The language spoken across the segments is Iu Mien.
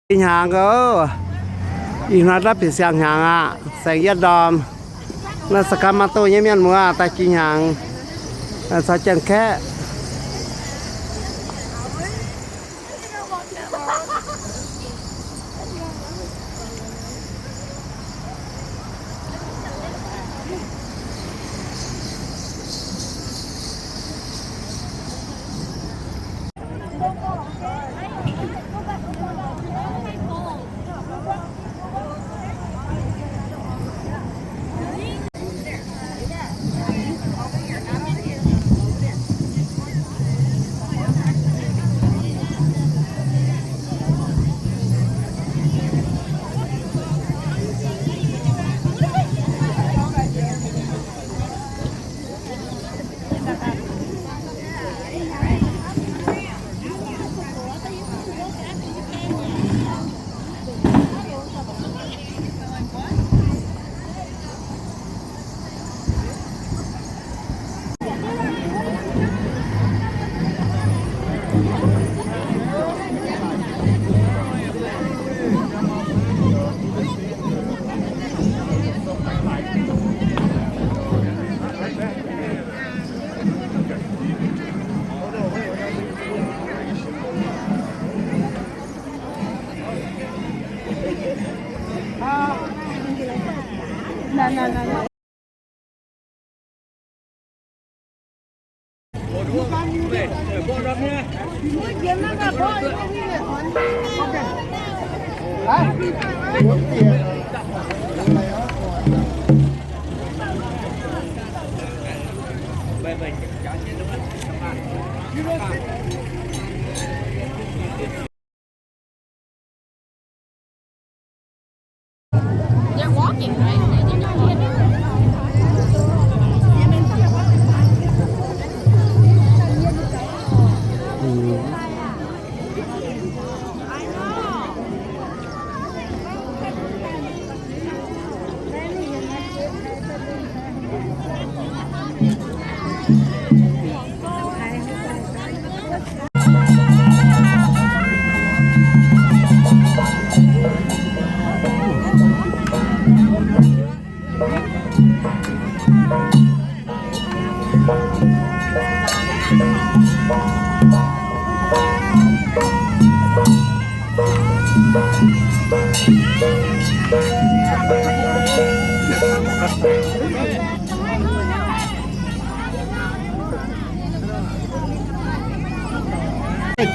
Jiex hnyangx oc. Ih hnoi ndortv bieqc siang-hnyangx aqv. Saeng-yietv ndorm. Naaiv Sacramento nyei mienh muoz daaih jiex hnyangx caux Janx-Kaeqv.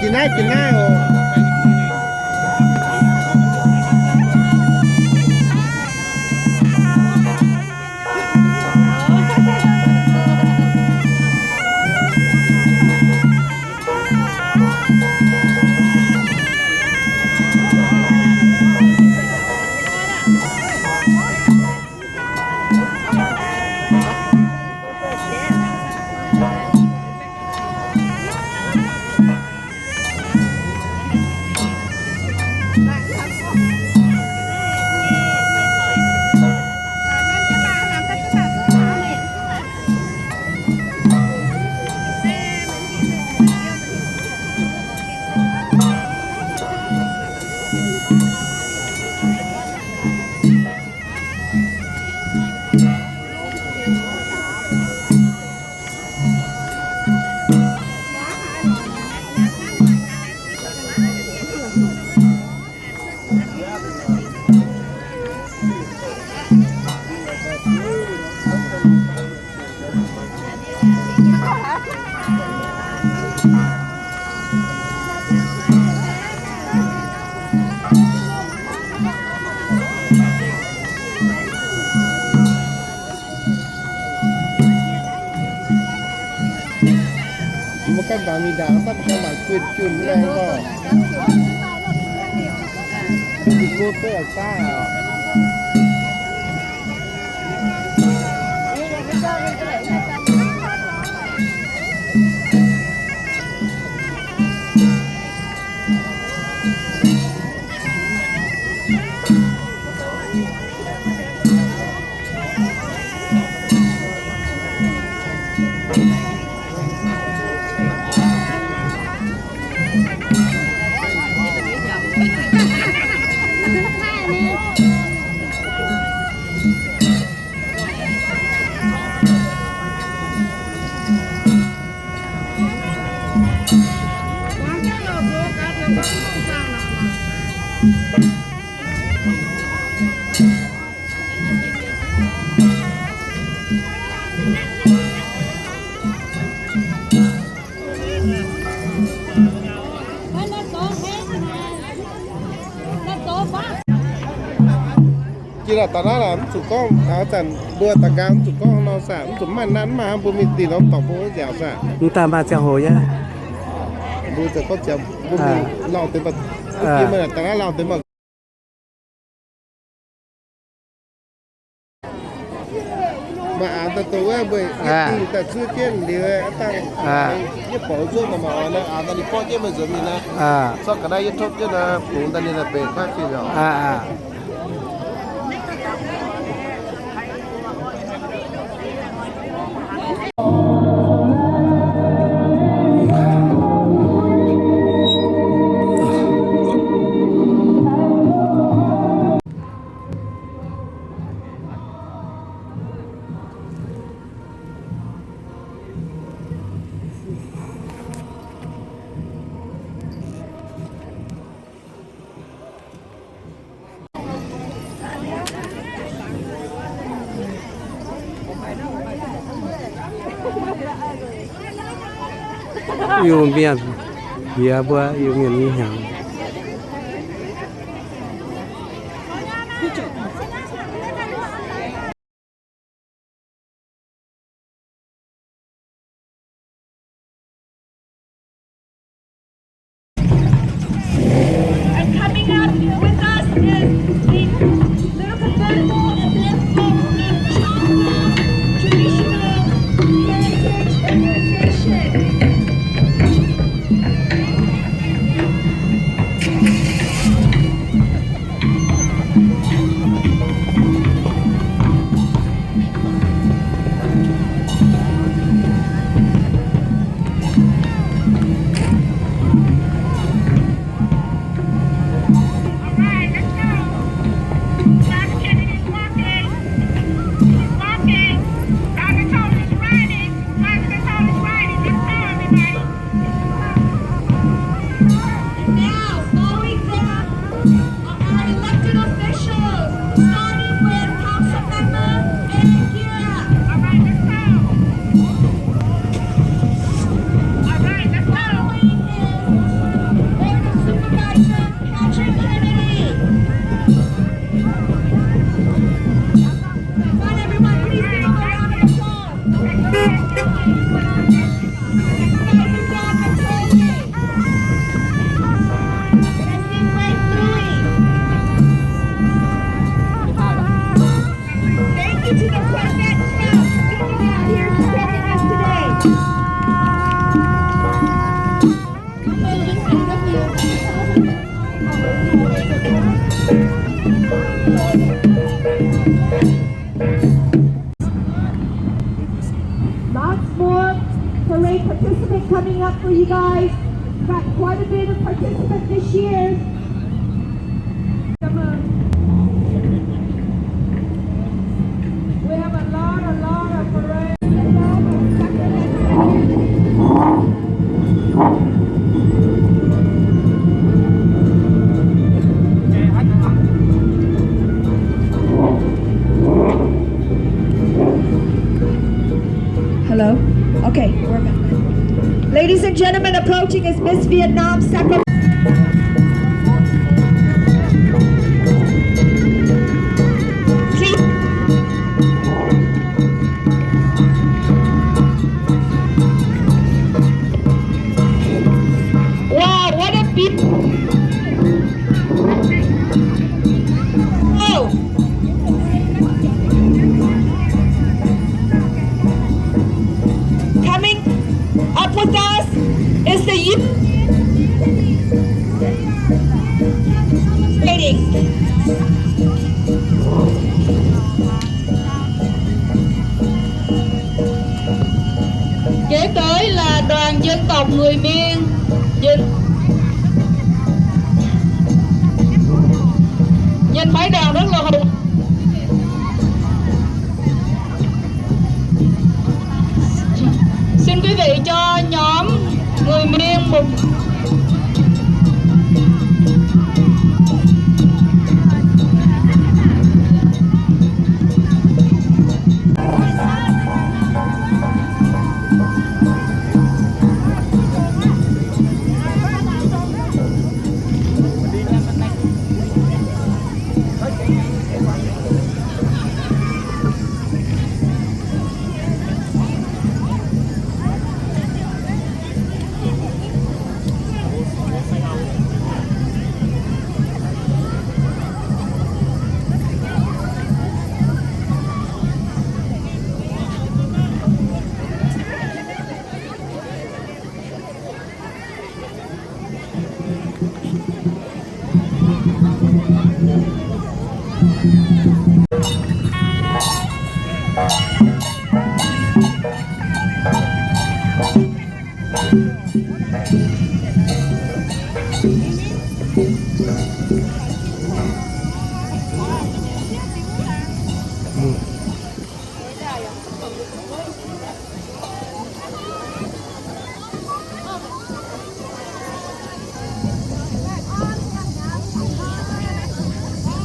Jiex naaiv, jiex naaiv oc. Mbuo ganh mangc mingh ndaangc, mbuo ganh mangc jun jun lengh gorngv. Mbuo go fei aqv, saav aqv. Jiex laaix daaih naaiv laaix mv zuqc gorngv, aa, zanc mbuo daaih nqaang mv zuqc gorngv nor saah, mv zuqc maaih nanv, maaih hnangv mbuo mingh dinh norm dorngx mbuo wuov nziaauc saah. Mv daaih maaih ziangh hoc nyei. Mbuo ziouc gorngv ziangx mbuo mingh lauh deix, mbuo jiex mbuo daaih naaiv lauh deix maaih Maaih aax daaih dongh wuov mbuo yietc dingh daaih zuov jienv liuz, dangh yie borqc zuov daaih maaih aax daaih ninh borqv jienv meih nzuonx mingh naaiv. Zorqv ga'naaiv yie topv jienv naaiv, bungx daaih ninh daaih benx kuaaiv fih nyauc. Iu-Mienh, yie mbuo Iu-Mienh nyei hnyangx. And coming up with us is the Lukathenbo and Lipsong Chakma Traditional Heritage Organization. And now, following them are our elected officials, starting with Council Member Eric Gira. All right, let's go. All right, let's go. Following is Area Supervisor Patrick Kennedy. Come on, everyone, please give them a round of applause. Thank you to the Corvette Scouts for being out here supporting us today. Lots more parade participants coming up for you guys. Got quite a bit of participants this year. We have a lot, a lot of parade. Hello? Okay, we're back. Ladies and gentlemen, approaching is Miss Vietnam Sacramento. Please. Wow, what a beautiful. Oh. Coming up with us is the youth. Kế tới là đoàn dân tộc người Miên, dân, dân phái đoàn rất là hùng. Xin quý vị cho nhóm người Miên một.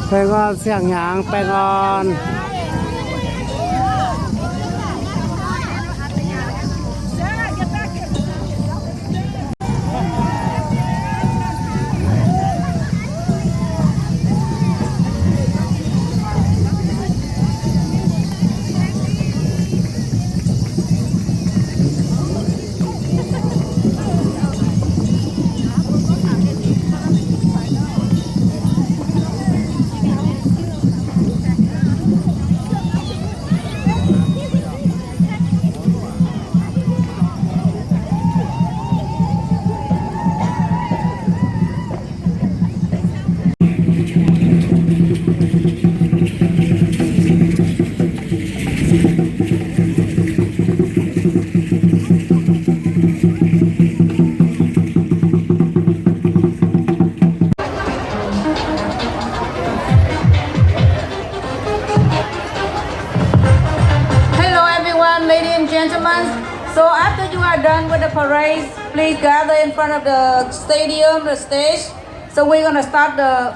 Baengh orn siang-hnyangx, baengh orn. Hello everyone, ladies and gentlemen. So after you are done with the parade, please gather in front of the stadium, the stage. So we're gonna start the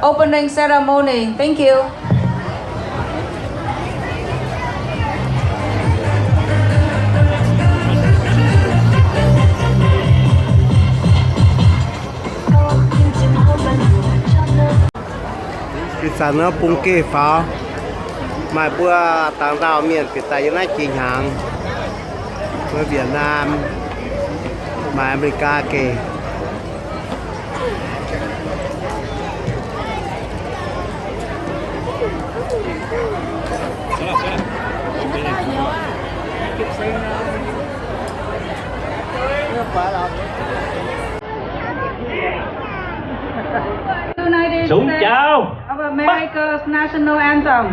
opening ceremony. Thank you. Ih zanc naaiv bung geh faaux, maaih mbuo dangc ndau mienh bieqc daaih yiem naaiv jiex hnyangx, mbuo Vietnam, maaih America geh. United States of America's national anthem.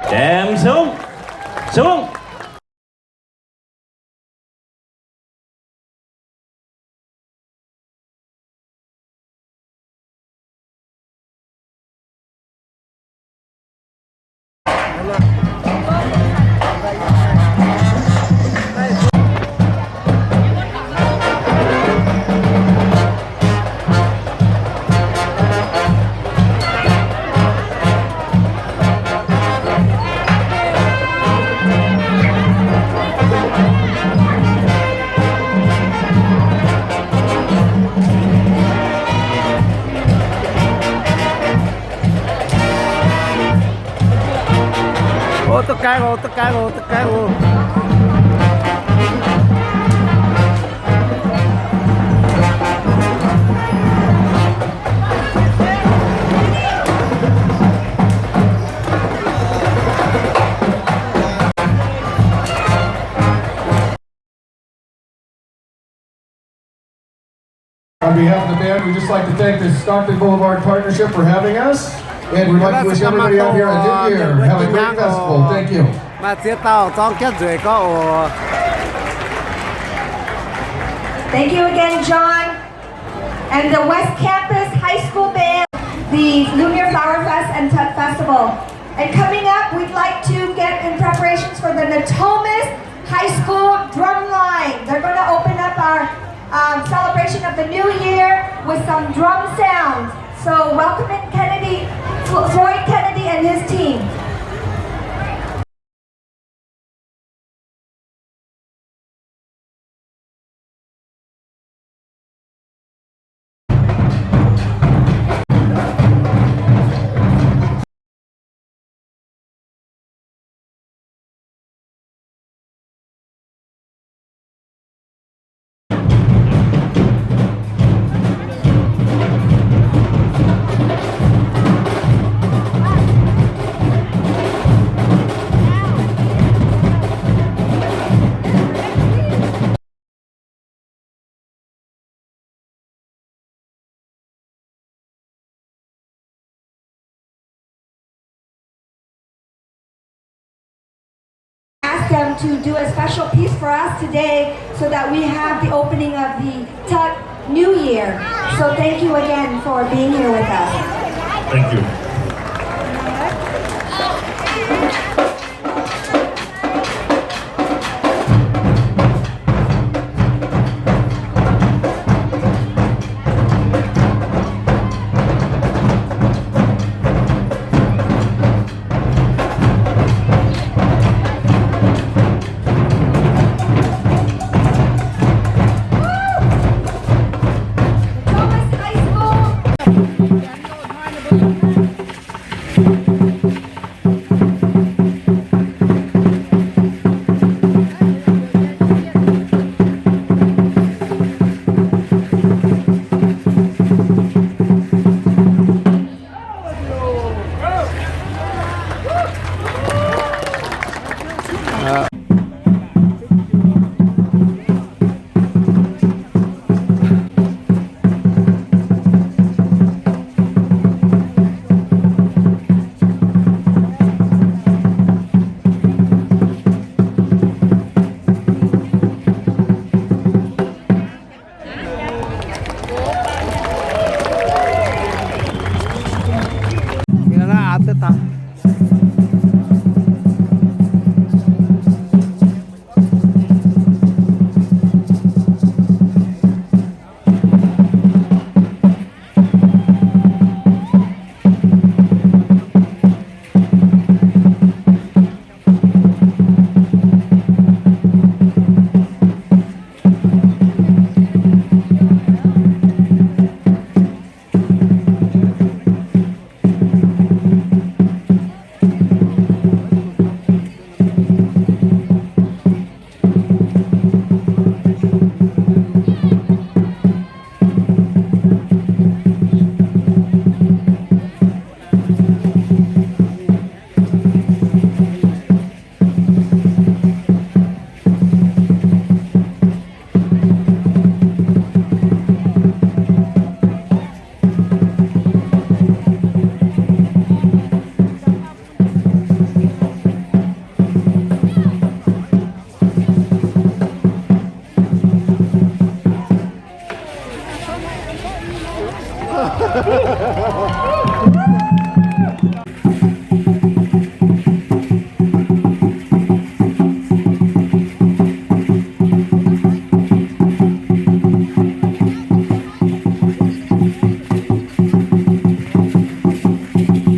Đem sung, sung. Ov, duqv gaengh oc, duqv gaengh oc, duqv gaengh oc. On behalf of the band, we'd just like to thank the Stockton Boulevard Partnership for having us, and we'd like to wish everybody out here a new year. Have a great festival. Thank you. Maaih ziex dauh zorng jienv nzueic gorngv oc. Thank you again, John. And the West Campus High School Band, the Lumiere Flower Fest and Tut Festival. And coming up, we'd like to get in preparations for the Natomas High School Drum Line. They're gonna open up our, um, celebration of the new year with some drum sounds. So welcoming Kennedy, Flo-, Floyd Kennedy and his team. Ask them to do a special piece for us today so that we have the opening of the Tut New Year. So thank you again for being here with us. Thank you.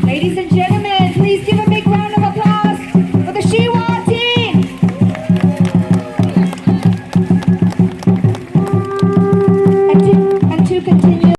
Ladies and gentlemen, please give a big round of applause for the Shiwa team. And to, and to continue.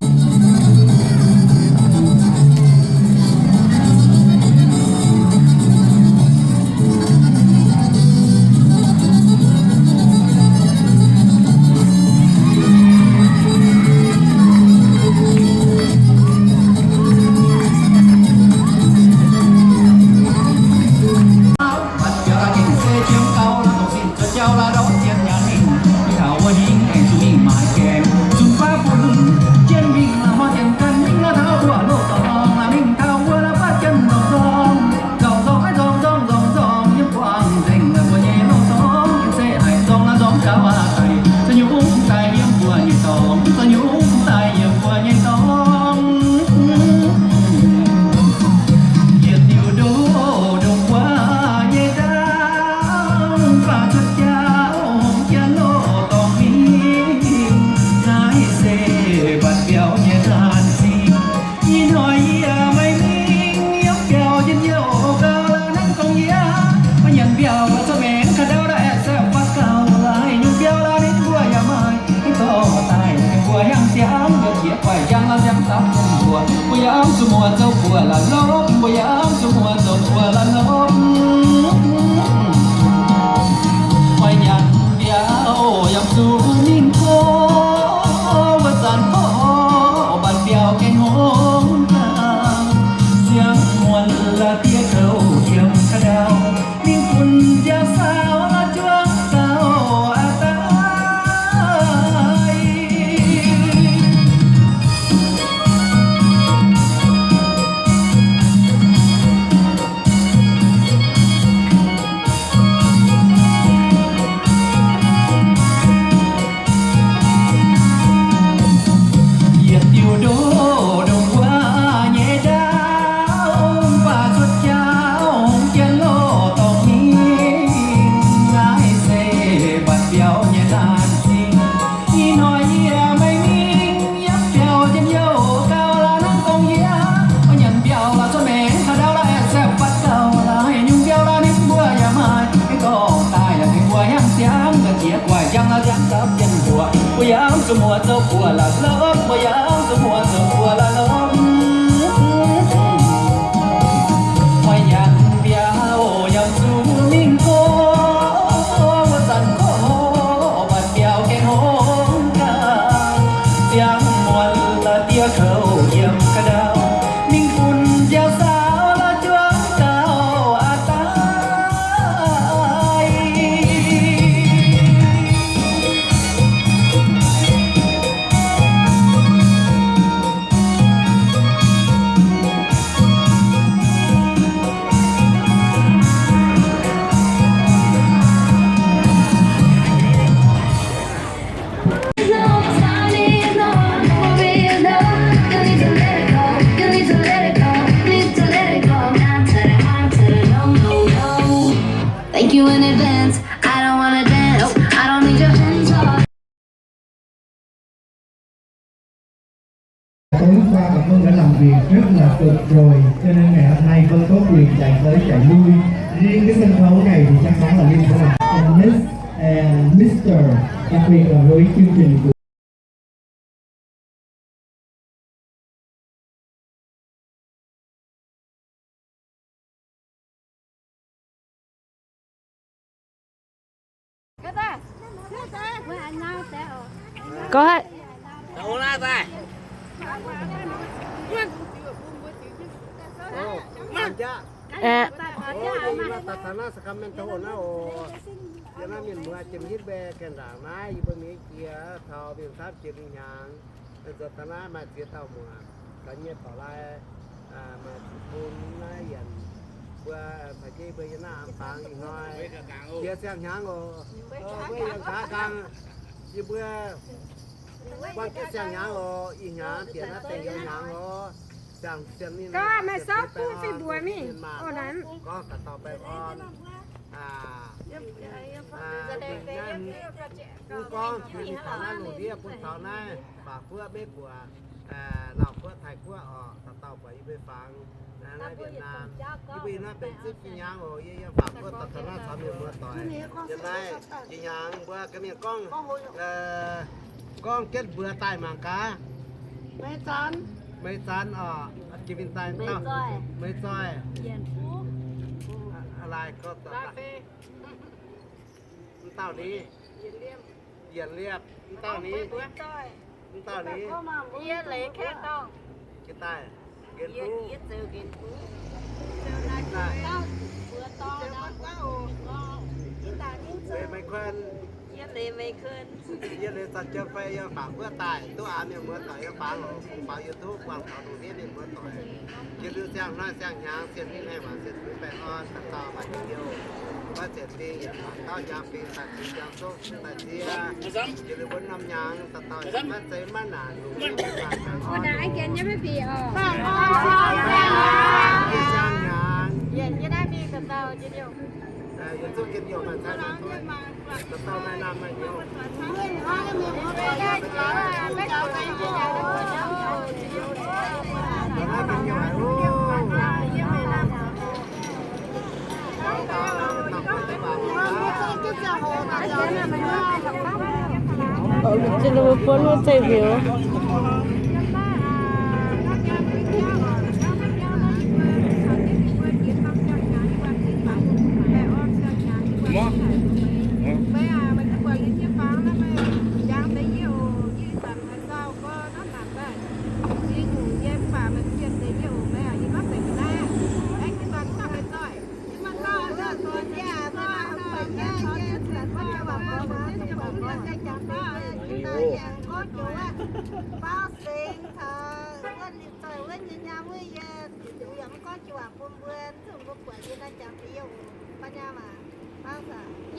Yaac zuqc muoz zoux buoz la'lopv, mbuo yaac zuqc muoz zoux buoz la'lopv. Oix nyanc mbiauz yaac zuqc mingh tov, wuov zanc tov mbatc mbiauz gaengh hngongx daauh. Siang muonh la'diev kouv yiem ka'ndau, mingh funx nziaaux saaux la'juangc gauh a'daaih. Yietc diuh ndoqv ndongc wuov nyei ndaauv, mv baac cuotv jauv hungh jien loz-dorngh mingh, naaiv se mbatc mbiauz nyei laanh zingh. Ih hnoi yie maiv mingh, yie biaux njien-youh gauh la'hnangv dongh yie. Oix nyanc mbiauz la'cuotv maengx, haaix ndau la'aengx saeng-fatv gauh la'haih nyungc mbiauz la'haiz mbuo yaac maaih. Maiv gorngv daaih yaac tengx mbuo hiaangx ziangx, ga'jiex guaix njang la'ziangx gapv jienv mbuoqc. Mbuo yaac zuqc muoz zoux buoz la'lopv, mbuo yaac zuqc muoz zoux buoz la'lopv. Oix nyanc mbiauz yaac zuqc mingh tov, wuov zanc tov mbatc mbiauz gaengh hngongx daauh. Siang muonh la'diev kouv yiem ka'ndau, mingh funx nziaaux saaux la'juangc gauh a'daaih. Thank you in advance. I don't wanna dance. I don't need your hands. ขอบคุณครับ các bạn đã làm việc rất là cực rồi, cho nên ngày hôm nay Vân có quyền chạy tới chạy lui. Riêng cái sân khấu này thì chắc chắn là Linh sẽ làm Miss and Mister, đặc biệt là với chương trình của Có hết. Ủa, taux naaiv Sacramento naaiv oc. Yie naaiv mienh muoz jiem hitv mbaeqc gaengh ndaangc naaiv, yie mbuo mingh jiex taux mienh camv jiex mingh hnyangx. Nzuonx taux naaiv maaih ziex dauh muoz, ga'nyiec dorh lai, maaih zuqc bun naaiv yienc mbuo caux jienv mbuo yiem naaiv an fangx ih hnoi jiex siang-hnyangx oc. Mbuo yiem gaax kang, yie mbuo buangh jienv siang-hnyangx oc. Ih hnyangx bieqc naaiv deix yiem hnyangx oc. Siang-hnyangx ninh maaih souv bun fih mbuox mingh. Gorngv daux dauh baengh orn. Mv gorngv mingh taux naaiv lungh ndiev bun taux naaiv Faac Guoqv, Meiv Guoqv, Laauh Guoqv, Taiv Guoqv oc, daux dauh buatc yie mbuo fangx naaiv Việt Nam. Yie mbuo ih hnoi benx zipv jiex hnyangx oc. Yie yiem Faac Guoqv daux taux naaiv caux mienh muoz doic. Yiem naaiv jiex hnyangx mbuo ga'mienh gorngv, gorngv jienv mbuox daaih mangc gaax. Meix Zanx oc, jiex mingh daaih dauh Meix Zoih. Lai gorngv Mv dauh ni, Yienc Liepc. Mv dauh ni, mv dauh ni, yie leiz kaeqv dorngh. Jiex daaih, Nqenx Kuv. Yie leiz Meix Kuon. Yie leiz Zanc Jiem Fei yiem Faac Guoqv daaih, duqv aax mienh muoz doic yiem fangx oc. Fungx faaux YouTube buangh taux lungh ndiev mienh muoz doic. Jiex liuz siang-hnaangx siang-hnyangx, sien hingv haengh waac sien fingx baengh orn, daux dauh maaih jiex liouh, maiv zeiz fingx, yietc dauh jangx fingx daaih ziex jangx zungv daaih ziex. Jiex liuz wuonv norm hnyangx, daux dauh maiv zeiz maiv naanc, lungh ndiev mienh baengh orn. Siang-hnaangx, yietc zungv jiex liouh maaih cai maaih doic. Buonv wuov zeiv-mbiouh.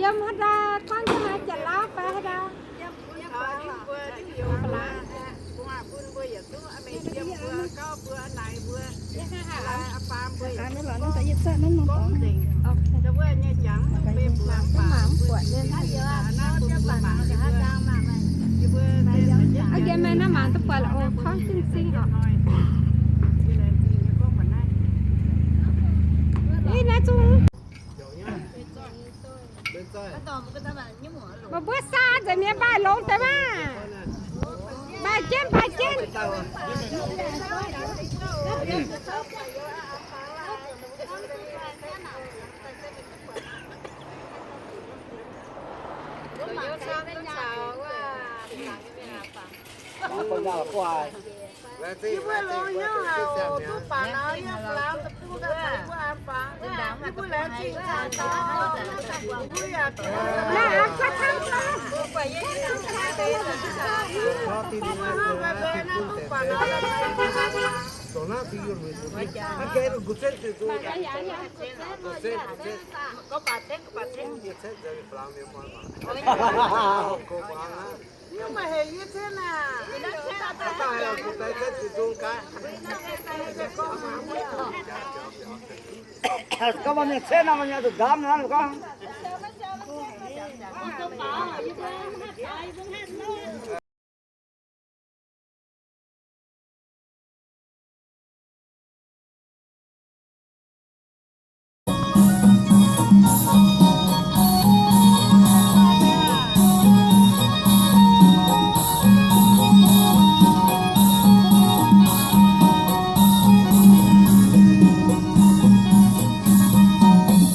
Yiem haaix ndau, gorngv yiem haaix, Janx-Laauv fai haaix ndau? Aa, yie maiv naaiv mangc duqv buatc la'oc, gorngv zingh zingh oc. Ih, naaiv zungv. Meih mbuo saa nzengc mienh mbaih longx deix maah. Mbaih jienv, mbaih jienv. Yie mbuo longx hnyouv haic oc, duqv baac naaiv yiem Laauv deic-bung daaih taux yie mbuo an fangx. Yie mbuo laengz zingh caux dauh, yie mbuo yaac duqv, yie mbuo hnangv mbaeqc mbaeqc naaiv duqv baac naaiv. Yie mbuo hec yie cen naaic. Gorngv mbuo mienh cen naaic, mbuo nyei zuqc ndamv naaic gorngv.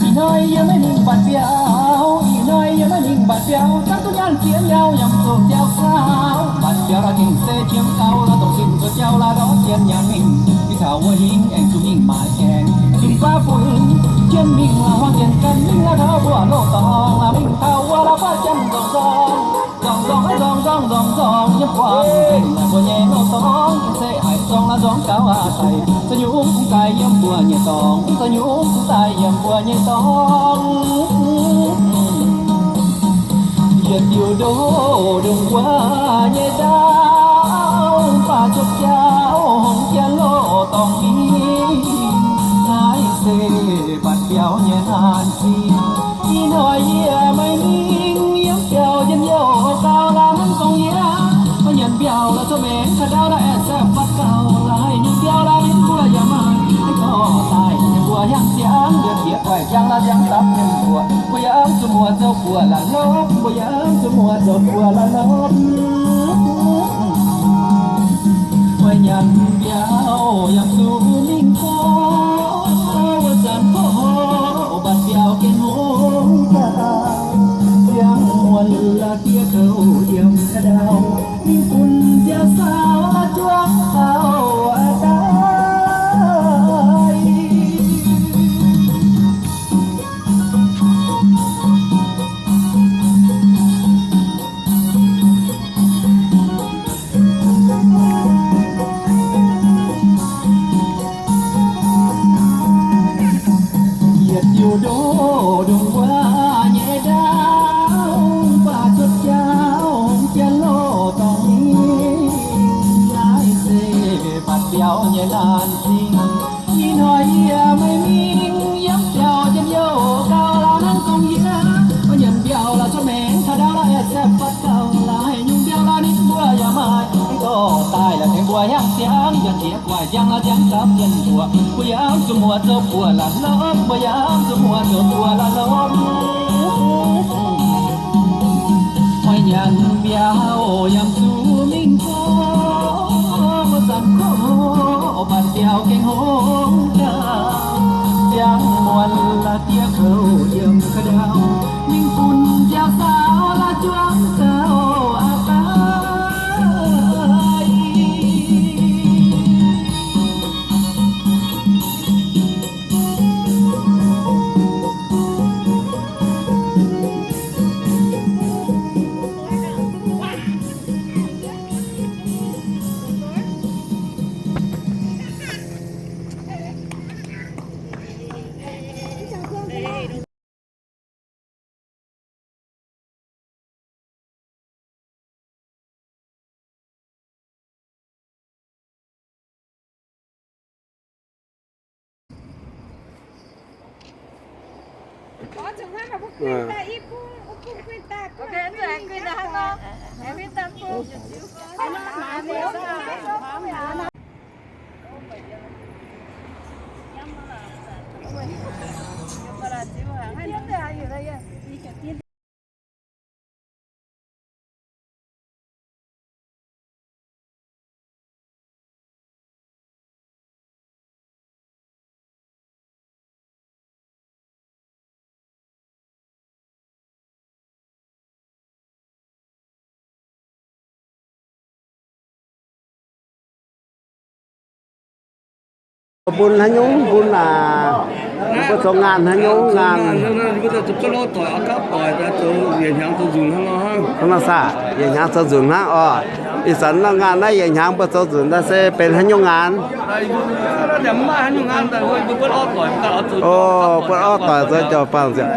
Ih hnoi yie maiv mingh mbatc biauv, ih hnoi yie maiv mingh mbatc biauv, zanc duqv nyaanh ziex miauv yaac mv zoux jauv saauv. Mbatc biauv la'gengh se qiemx gauh la'dongh sin zoux jauv la'ndortv jien nyaanh mingh. Ih taux wuov hingv aengx zuqc mingh maaiz gaengh, zunh baav funx jien mingh la'huaang jien ganh mingh la'gauh mbuo loz-dorngh la'mingh taux wuov la'faav jien nzorngc nzorngh, nzorngc nzorngh nzorngh nzorngh nzorngh nzorngh yiem buangh nzengc la'mbuo nyei loz-dorngh se haiz nzorngh la'nzorngh gauh aqv daic. Za'nyungc daaih yiem mbuo nyei dorngh, za'nyungc daaih yiem mbuo nyei dorngh. Yietc diuh ndoqv ndongc wuov nyei ndaauv, mv baac cuotv jauv hngongx jien loz-dorngh mingh, naaiv se mbatc biauv nyei naanc zingh. Ih hnoi yie maiv mingh yiem biauv njien-youh gauh la'hnangv dongh yie maiv nyanc biauv la'cuotv maengx ka'ndau la'aengx saeng-fatv gauh la'haih nyungc biauv la'minc mbuo yaac maaih aengx gorngv daaih mbuo hiaangx ziangx ndiev jiex guaix jangx la'ziangx dapv mienh mbuo, mbuo yaac zuqc muoz zoux buoz la'lopv, mbuo yaac zuqc muoz zoux buoz la'lopv. Maiv nyanc biauv yaac zuqc mingh gorngv, wuov zanc gorngv mbatc biauv gengh hngongx daaih, ziangh muonz la'diev kouv yiem ka'ndau, mingh bun nziaaux saau la'juangc gauh aqv daaih. Yietc diuh ndoqv ndongc wuov nyei ndaauv, mv baac cuotv jauv hngongx jien loz-dorngh mingh, naaiv se mbatc biauv nyei naanc zingh. Ih hnoi yie maiv mingh yiem biauv njien-youh gauh la'hnangv dongh yie maiv nyanc biauv la'cuotv maengx ka'ndau la'aengx saeng-fatv gauh la'haih nyungc biauv la'minc mbuo yaac maaih aengx gorngv daaih la'tengx mbuo hiaangx ziangx yaac jiex guaix jangx la'ziangx dapv mienh mbuo, mbuo yaac zuqc muoz zoux buoz la'lopv, mbuo yaac zuqc muoz zoux buoz la'lopv. Maiv nyanc biauv yaac zuqc mingh gorngv, wuov zanc gorngv mbatc biauv gengh hngongx daaih, ziangh muonz la'diev kouv yiem ka'ndau, mingh bun nziaaux saau la'juangc gauh aqv daaih. Bun haaix nyungc bun aac, mbuo zoux ngaanh haaix nyungc ngaanh? Hnangv naaiv saah, yietc hnyangx zoux nzunc hnangv oc. Ih zanc nor ngaanh naaiv yietc hnyangx mbuo zoux nzunc naaiv se benx haaix nyungc ngaanh? O, buatc orv doic zoux jauv-faang nziaauc.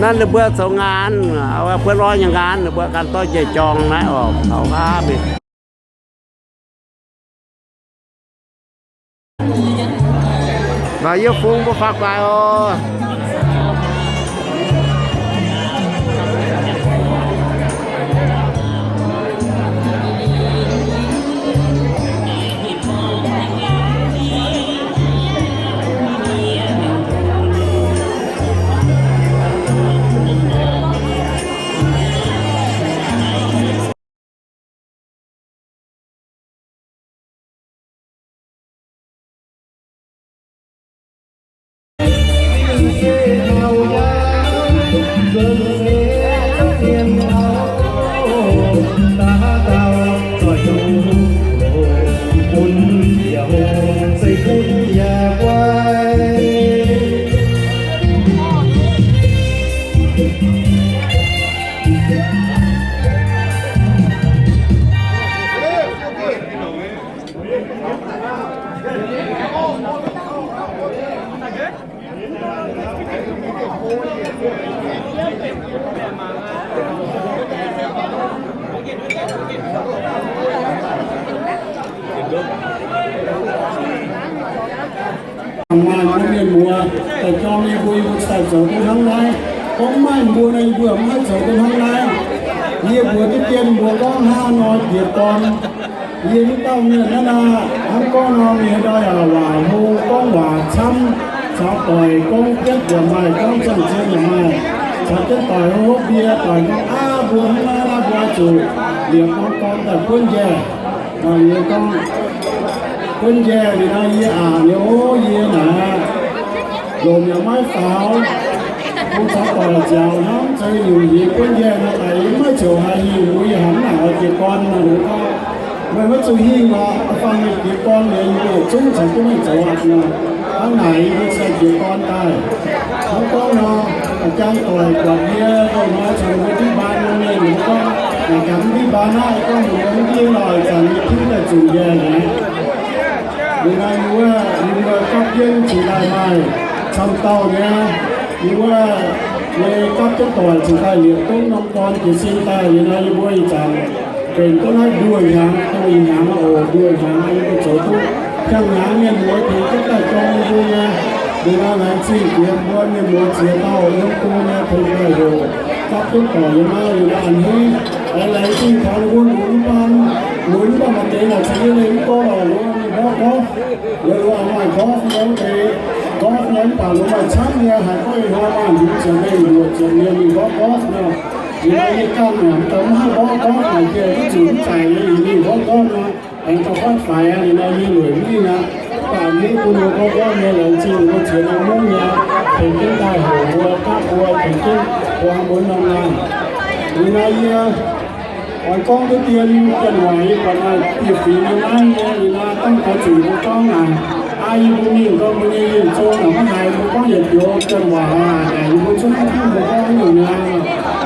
Naaiv ninh mbuo zoux ngaanh, buonv orv nyei ngaanh, ninh mbuo ganh dorh njiec jorng naaiv oc, taux nqaapv mingh. Naaiv yie fungx mbuo faaux guaax oc. Maaih mbuo mienh muoz daaih jorm yie mbuo, yie mbuo cingx daaih zoux duqv hnangv naaiv. Gorngv maaih mbuo nor, yie mbuo mv haih zoux duqv hnangv naaiv. Yie mbuox diqv dien mbuo gorngv hnangv nor jiez gorn. Yie mv dauh mienh naaiv naaic, hnangv gorngv nor, mienh ndau yaac waac hlo, gorngv waac camv, caux doic gorngv bietv yaac maaih, gorngv ziangh zien yaac maaih, caux jienv doic hopv hopv ndie, doic gorngv aav, mbuo hnangv naaiv naaiv mbuo zuqc liepc norm dorn daaih buonv njaeh. Liuz gorngv buonv njaeh liuz nor, yie aac, liuz ov, yie naaic lomc yaac maiv faaux, bun caux doic nziaaux hnamv zei nyungc nyei buonv njaeh nor, daaih yie maiv ziouc haiz hingh mbuo, yie hnamv naaic oix jiez gorn nor, liuz gorngv meih maiv zuqc hingh oc, fangx mingh jiez gorn liuz, yie mbuo yietc zungv caux jienv mingh zoux aqv nor. Hnangv naaic yie mbuo cingx jiez gorn daaih. Hnangv gorngv nor, jang doic buatc yie dongh nor caux mbuo diqv mbaan nyei mienh gorngv, naaic gaax mv diqv mbaan naaiv, gorngv mbuo mv diqv lorh, zanc yie tiuv daaih zunc njaeh mi'aqv. Liuz nor yie wuov, yie mbuo gapv jienv cingx daaih maaih camv dauh nyei, yie wuov, yie gapv jienv doic cingx daaih liepc duqv norm dorn jiez sin daaih. Liuz nor yie mbuo ih zanc benx duqv naaiv nduoh hnyangx, dongh ih hnyangx oc, nduoh hnyangx yie mbuo zoux duqv. Ziangh hnyangx mienh muoz tengx jienv daaih gorngv yie mbuo nyei. Liuz nor laengz zingh jiex mbuo mienh muoz ziex dauh yiem bung nyei tengx daaih heuc. Gapv jienv doic yiem naaiv, yiem naaiv a'hneiv, laengz zingh taux ninh mbuo lunx baan, lunx baan maaih deix naaic cingx nyei leiz mv gorngv lorqc, ninh mbuo mingh mborqv golf, ninh mbuo maaih golf nyei wuov deix, golf nyei mv baac ninh maaih camv nyei, haiz gorngv ih hnoi maaih nzunc ziepc mienh, luoqc ziepc mienh mingh mborqv golf nor. Yie naaiv yie ganh yaac mv daaih mv haih mborqv golf naaic, yie duqv zuqc mv zaic nyei, yie mingh mborqv golf nor. Aengx taux fatv faix aqv, ninh nor yie lueic mv mingh aqv. Mv baac mv bun mbuo gorngv gorngv nyei, laengz zingh mbuo ziex norm mungv nyei, tengx jienv daaih heuc mbuo, gapv mbuo, tengx jienv mbuo mbuo norm naaic. Ninh nor yie oix gorngv duqv dien janx-waaic nyei buatc maaih bieqc fingx nyei naaiv nyei, ninh nor dangh taux zuqc mbuo gorngv naaic, aa, yie mbuo mingh gorngv mbuo nyei yinh zong naaic maiv haiz mbuo gorngv yietc joux janx-waaic aqv, yie mbuo zungv mv hiuv mbuo gorngv haaix nyungc mi'aqv.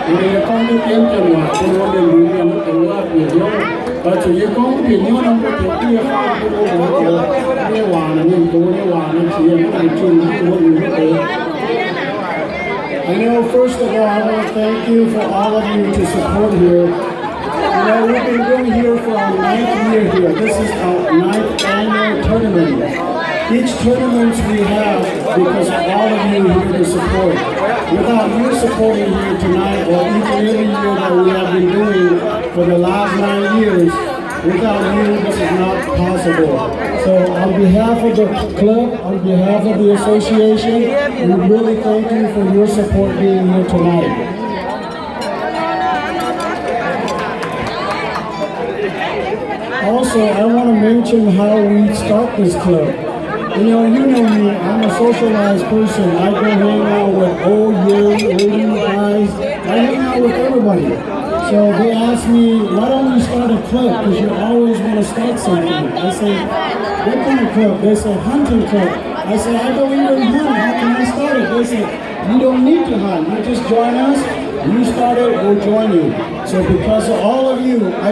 Ninh nor yie gorngv duqv dien janx-waaic bun mbuo mienh muoz mienh mv deix wuov bieqc hnyouv. Oix zuqc yie gorngv bieqc hnyouv nor, mbuo tengx duqv yie faam bun mbuo muoz doic nyei waac naaic, mienh gox nyei waac naaic, qiex mv daaih junh mv deix. I know, first of all, I want to thank you for all of you to support here. You know, we've been going here for our ninth year here. This is our ninth annual tournament. Each tournament we have because of all of you here to support. Without you supporting here tonight or each and every year that we have been doing for the last nine years, without you, this is not possible. So on behalf of the club, on behalf of the association, we really thank you for your support being here tonight. Also, I want to mention how we start this club. You know, you know me, I'm a socialized person. I go hang out with old, young, old guys. I hang out with everybody. So they asked me, "Why don't we start a club? Because you always want to start something." I say, "What kind of club?" They say, "Hunting club." I say, "I don't even hunt. How can I start it?" They say, "You don't need to hunt. You just join us. You start it, we'll join you." So because of all of you, I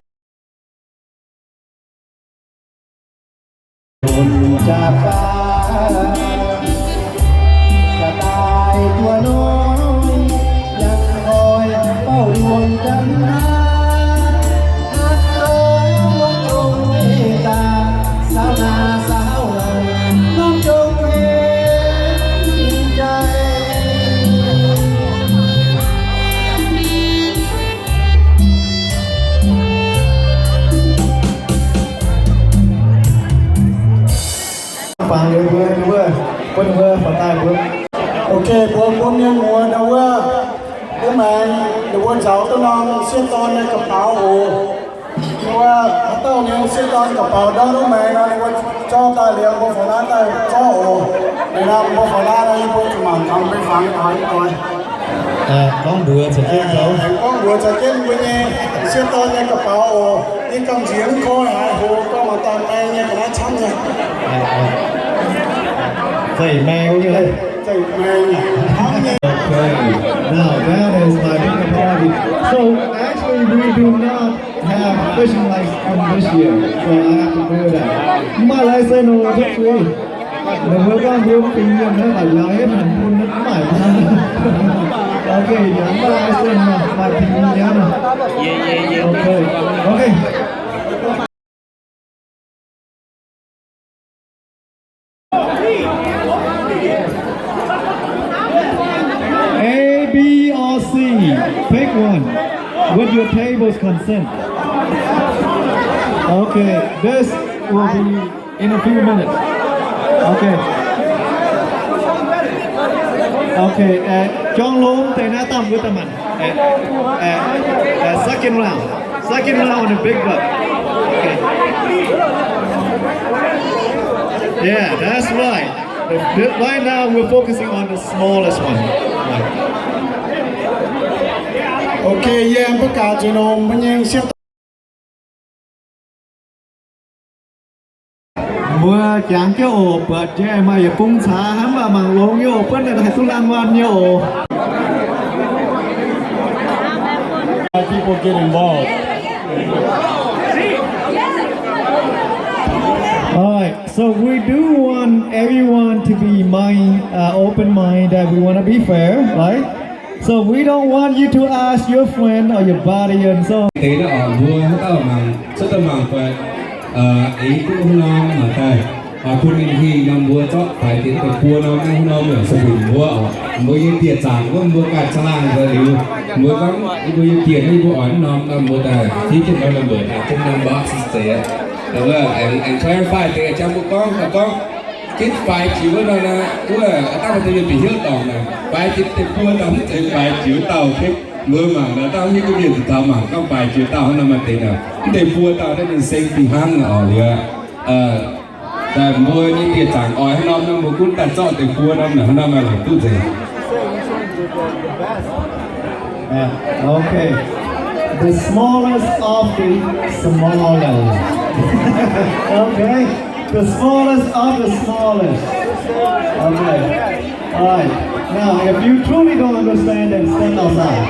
บนจากฟ้า กระต่ายตัวน้อย ยังคอยเฝ้าดวงจันทร์นา หากเธอว่าจงเมตตา สาวนาสาวเรา น้องจงเห็นใจ Fangx liuz mbuo, mbuo, bun mbuo faaux daaih mbuo. Ok, mbuo, mbuo mienh muoz ndau wuov, mbuo maengx ninh mbuo nzauz duqv norm sieqv dorn nyei ga'baux oc. Wuov, haaix dauh nyei sieqv dorn ga'baux ndortv duqv maengx nor, ninh mbuo zorqv daaih liuz mbuo faaux naaiv daaih zorqv oc. Ninh nor mbuo faaux naaiv nor, yie mbuo zuqc mangc gaax mbuo fangx haaix nyungc oc. Gorngv mbuox caux jienv, aengx gorngv mbuox caux jienv mbuo nyei sieqv dorn nyei ga'baux oc. Yie gamh nziex mv koi haaix hoz gorngv maaih daaih maeng nyei ga'naaiv camv nyei. Zeiv maeng nyei. Zeiv maeng nyei. Okay, now that is my big apology. So actually, we do not have fishing license this year, so I have to do that. Mv maaih license oc, tov zuiz. Ninh mbuo gorngv mbuo fingx mienh naaiv baac njaaux hietv hanc bun mv maaih. Ok, yaac mv maaih license nor, maaih fingx mienh nyei nor. Ok, ok. A, B, or C? Pick one with your table's consent. Okay, this will be in a few minutes. Okay. Okay, จ้องลง แต่หน้าต่ำ wuov da'maanc. Second round. Second round on the big buck. Okay. Yeah, that's right. Right now we're focusing on the smallest one. Okay, yie mbuo gaax zuqc nor mbuo nyei sieqv Mbuo jangx jienv oc, buatc jiex maaih yietc bung caax hnangv, mv baac mangc longx nyei oc, buonv naaic haih duqv รางวัล nyei oc. People get involved. All right, so we do want everyone to be mind, uh, open mind that we want to be fair, right? So we don't want you to ask your friend or your buddy and so. Deix naaiv oc, mbuo haaix dauh mangc, cuotv daaih mangc buatc, eix duqv haaix norm mangc daaih. Bun ninh hingh nor mbuo zorqv faix deix deic-bung buo norm naaiv norm yaac se mbuo oc. Mbuo nyei dieh zaangc wuov mbuo ganh caangh laangh nzengc liuz, mbuo gorngv mbuo nyei dieh naaiv mbuo oix norm nor mbuo daaih fiev jienv norm number daaih jienv norm box zeiz aqv. Aengx clarify deix jangx mbuo gorngv, gorngv ginv faix jiex wuov nor, wuov dangh mbuo deix mienh bieqc hnyouv dorngc naaic, faix jiex deic-bung buo dauh mv zeiz faix jiex wuov dauh. Mbuo mangc nor, dangh mv hiuv duqv mienh zuqc taux mangc gorngv faix jiex dauh hnangv nor maaih deix naaic, mv deix buo dauh naaiv ninh seng fih hnangv oc. Liuz daaih mbuo nyei dieh zaangc oix haaix norm nor mbuo gunv daaih zorqv deic-bung buo norm naaic hnangv nor maaih longc duqv nzengc. Yeah, okay. The smallest of the smallest. Okay. The smallest of the smallest. Okay. All right. Now, if you truly don't understand, then stand outside.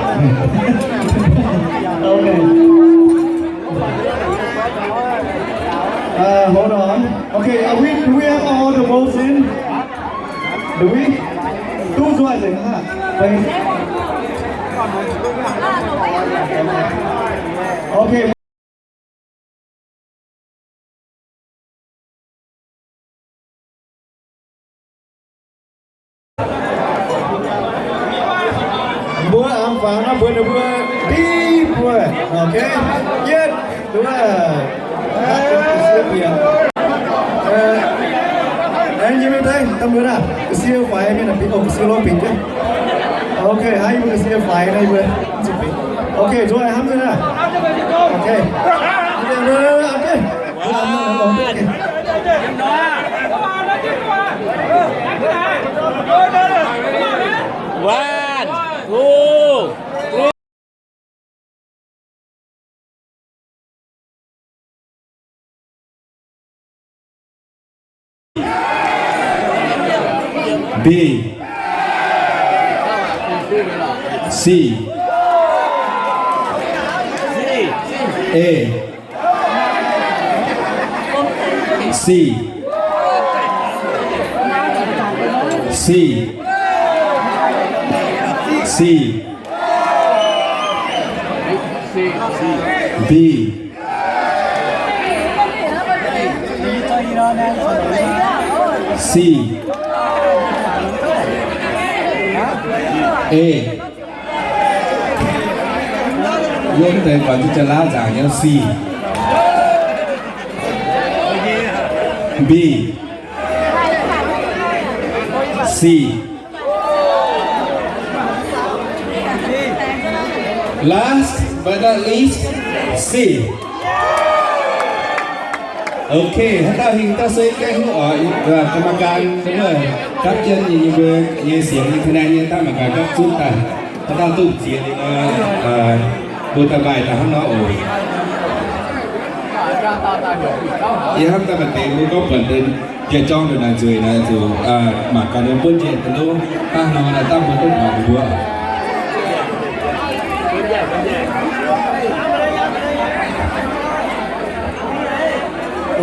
Okay. Uh, hold on. Okay, are we, do we have all the votes in? Do we? Two votes in, huh? Thanks. Okay. Mbuo aengx faaux nor mbuo, ninh mbuo div mbuo, okay? Yietv, duqv, aengx yie mbuo daaih, daaih mbuo naaic, ga'sie faix mienh naaic bingx, ga'sie lorz bingx jienv. Okay, hnangv yie mbuo ga'sie faix naaic yie mbuo zuqc bingx. Okay, nzuonx hnamv nzuonx naaic. Okay. One, two, three. B. C. A. C. C. C. B. C. A. Yiem deix buatc jienv jaa-laauv nzaangc nyei C. B. C. Last but not least, C. Okay, haaix dauh hingh dauh se gaengh huv oc, กรรมการ gapv jienv yie mbuo nyei sienx nyei คะแนน nyei daaih mangc gaax gapv zunv daaih. Haaix dauh duqv ziex liuz nor, mbuo daaih maaih daaih hnangv nor oc. Yie hnamv daaih maaih deix mbuo gorngv buatc deix jiex jorng ndongc naaic nzueic naaic zuqc mangc gaax ninh buonv jiex daaih nor, daaih nor naaic dangh mbuo duqv mangc mbuo.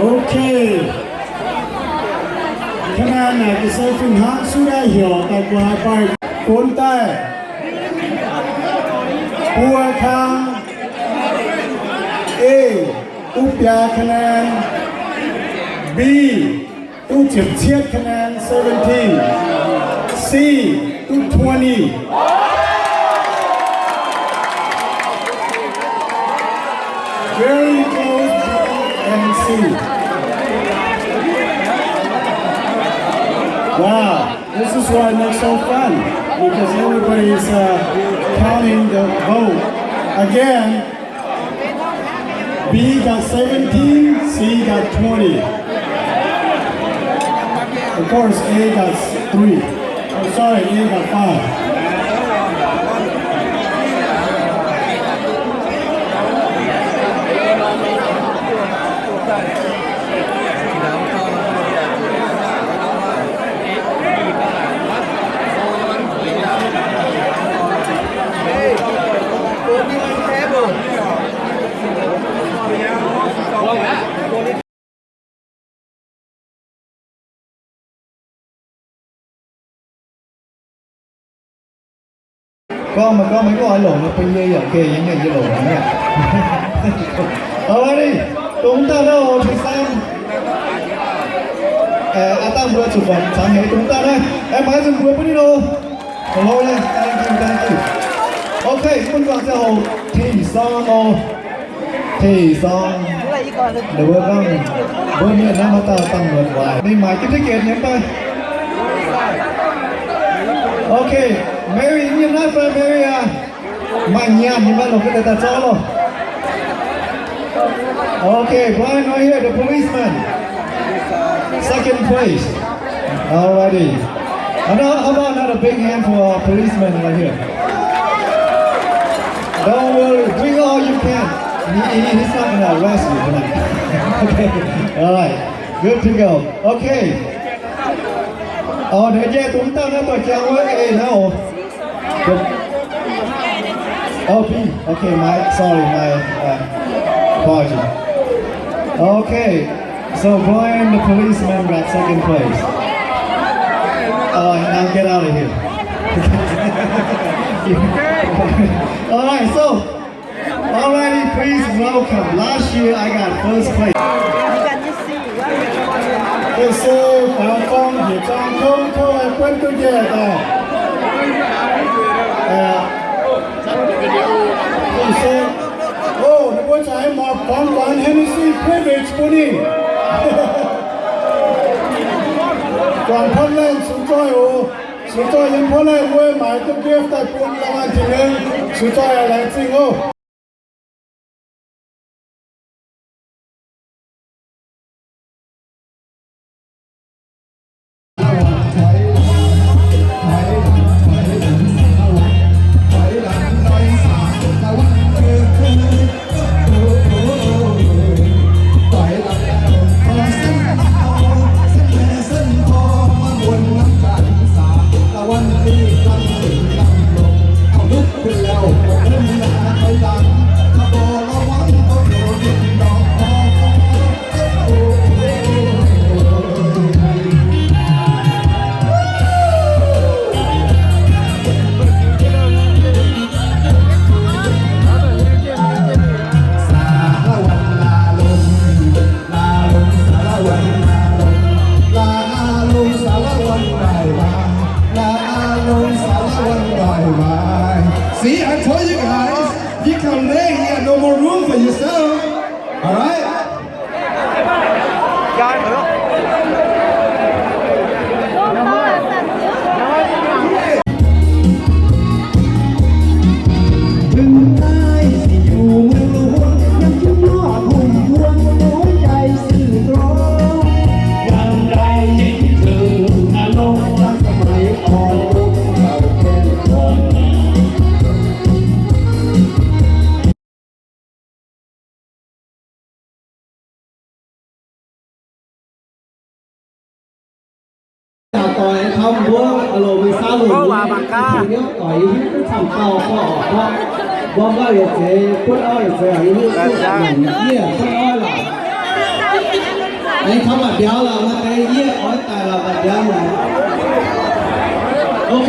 Okay. คะแนน naaic ga'sie fih hnangv suv naaiv heuc daaih guaax fai gunv daaih. Buo kang. A, duqv biaa คะแนน. B, duqv ziepc cietv คะแนน, seventeen. C, duqv twenty. Very close to M C. Wow, this is why it makes so fun, because everybody is uh, counting the vote. Again, B got seventeen, C got twenty. Of course, A got three. Oh, sorry, A got five. Gorngv meih, gorngv meih mv oix longc, bun yie yaac geh nyei, yie longc nyei. Alrighty, dongh daaih naaiv oc, P seven. Aa dangh mbuo zuqc buatc cangx heix dongh daaih naaiv, aengx maaiz nzunc mbuo bun ninh oc. Hello, thank you, thank you. Okay, bun guangc ziangh hoc tengx sorng oc. Tengx sorng, ninh mbuo gorngv, mbuo mienh naaiv maaih dauh dangh muonc waaic, ninh maaiz jienv ticket nyei fai? Okay, Mary, yiem naaiv fai Mary aac? Maaih nyaanh nyei maiv longc ga'naaiv daaih zorqv loh. Okay, Brian right here, the policeman. Second place. Alrighty. How about, how about another big hand for our policeman right here? Don't worry, bring all you can. He, he, he's not gonna arrest you tonight. Okay, alright. Good to go. Okay. Orh, nduov njiec dongh dauh naaiv doic jangx wuov eix naaiv oc. Oh, B. Okay, my, sorry, my, uh, apology. Okay, so Brian the policeman got second place. All right, now get out of here. All right, so, alrighty, please welcome. Last year I got first place. Ih se faaux zorng heuc zorng kouv kouv aengx buonv duqv njiec daaih. Ih se, o, ninh mbuo za'gengh morc gorngv Hennessy Privilege bun ninh. Guangc Portland sux zoih oc. Sux zoih yiem Portland wuov maaiz duqv gift daaih bun รางวัลที่หนึ่ง. Sux zoih aac, laengz zingh oc. See, I told you guys, you come late here, no more room for yourself. All right? Doic taux mbuo loc mingh saav loc, doic yie hiuv duqv camv dauh gorqv orqc gorqv. Mbuo gorngv yietc zeiz butv orv yietc zeiz, yie hiuv duqv longc yie butv orv lorqc. Aengx taux mbatc mbiauz lorqc, maaih deix yie oix daaih lorqc mbatc mbiauz lorqc. Ok.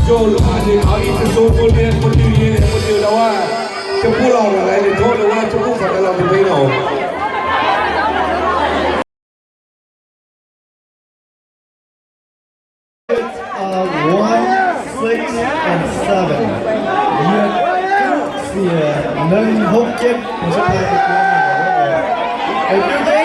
Nzunc lungh haaix nyungc kaux i ziex zong bun mienh, bun diuh nyei, bun diuh ndau wuov, ziouc buv lauh naaic, laengz zingh tov ndau wuov, ziouc buv faaux daaih lauh deix beiv nor. Yietc, siec, nengh, hopv, jienv, mbuo se